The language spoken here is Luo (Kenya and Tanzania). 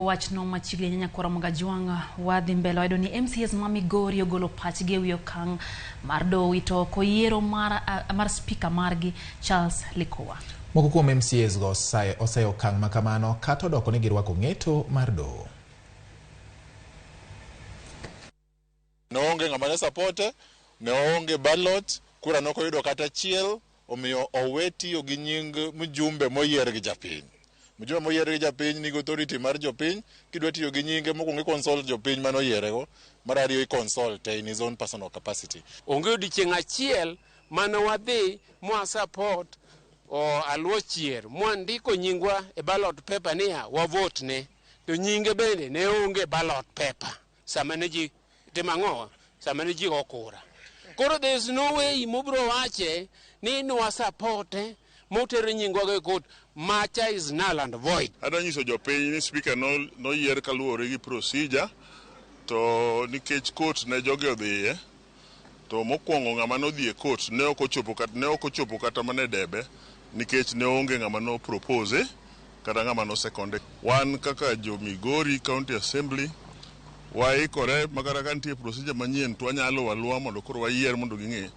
Wachno machiegni ahinya nyakwar Ramogi Ajwang' wadhi mbele wayudo ni MCAs ma Migori ogolo pachgi ewi okang' mar doho wito oko yiero mar, mar spika margi Charles Likuwa. Moko kuom MCAs go oseyo okang' ma kamano kata odoko ni girwako ng'eto mar doho. Ne onge ng'ama ne supporte, ne oonge ballot, kura ne ok oyudo kata achiel, omiyo owe tiyo gi nying mjumbe moyier gi japiny. Mjumbe moyier gi japiny nigi authority mar jopiny, kidwa tiyo gi nyinge mokwongo i consult jopiny mane oyierego, mar ariyo i consult in his own personal capacity. Onge odiochieng' achiel mane wadhi mwa support o Aluoch Chier mwandiko nyingwa e ballot paper niya wa vote ne, to nyinge bende ne onge ballot paper sama ne ji timo ang'o, sama ne ji go kura. Koro there is no way mobro wache ni nwa support motero nyingwa e court, macha is null and void. Adwa nyiso jopiny ni speaker noyier kaluwore gi procedure, to nikech court ne jogi odhiye, to mokwongo ng'ama nodhi e court ne ok ochopo kata, ne ok ochopo kata mana e debe nikech ne onge ng'ama no propose kata ng'ama no sekonde. Wan kaka jo Migori County Assembly waikore makata ka nitie procedure manyien to wanyalo luwo aluwa mondo koro wayier mondo ging'e.